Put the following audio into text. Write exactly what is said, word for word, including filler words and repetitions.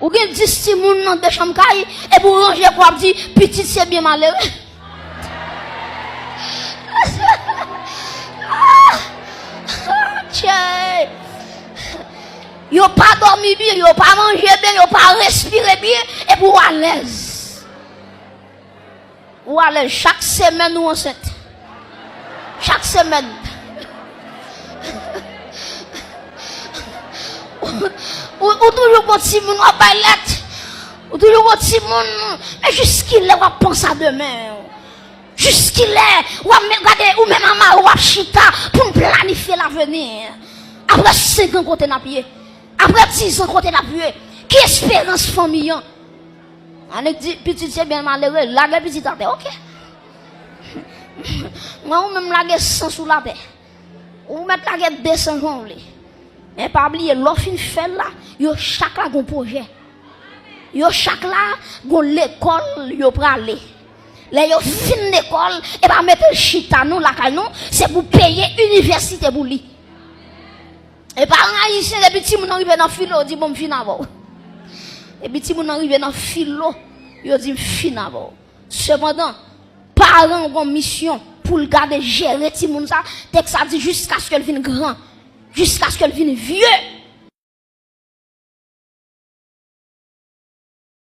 Ou gen dis timoun nan de chanm kay, epi ou ranje kò w ap di, pitit se byen malere. Tchè. Yo pa dòmi byen, yo pa manje byen, yo pa respire byen, epi ou alèz. Ou alèz, chak semèn ou ansent. Chak semèn. Ou, ou toujou gon timoun, w ap bay lèt. Ou toujou gon timoun. Men jiskilè w ap panse a demen? Jiskilè w ap men, gade, ou menm a mari w ap chita pou n planifye lavni? Apre senk an, kote n ap ye? Apre diz an, kote n ap ye? Ki esperans fanmi an? Annik di, pitit se byen malere, lage pitit atè, oke. Mwen ou menm lage san sou latè. Ou mèt lage de san jan w vle. Men pa bliye, lè w fin fè l la, yo chak la gon pwojè. Yo chak la gon lekòl yo prale. Lè yo fin lekòl, e pa mete l chita non lakay nou, se pou peye inivèsite pou li. E paran ayisyen, depi timoun nan rive nan filo, yo di, bon, m fin avè w. Depi timoun nan rive nan filo, yo di, m fin avè w. Sepandan, paran an gon misyon pou l gade, jere timoun sa, tèks la di, jiskaske l vin gran, jiskaske l vin vye.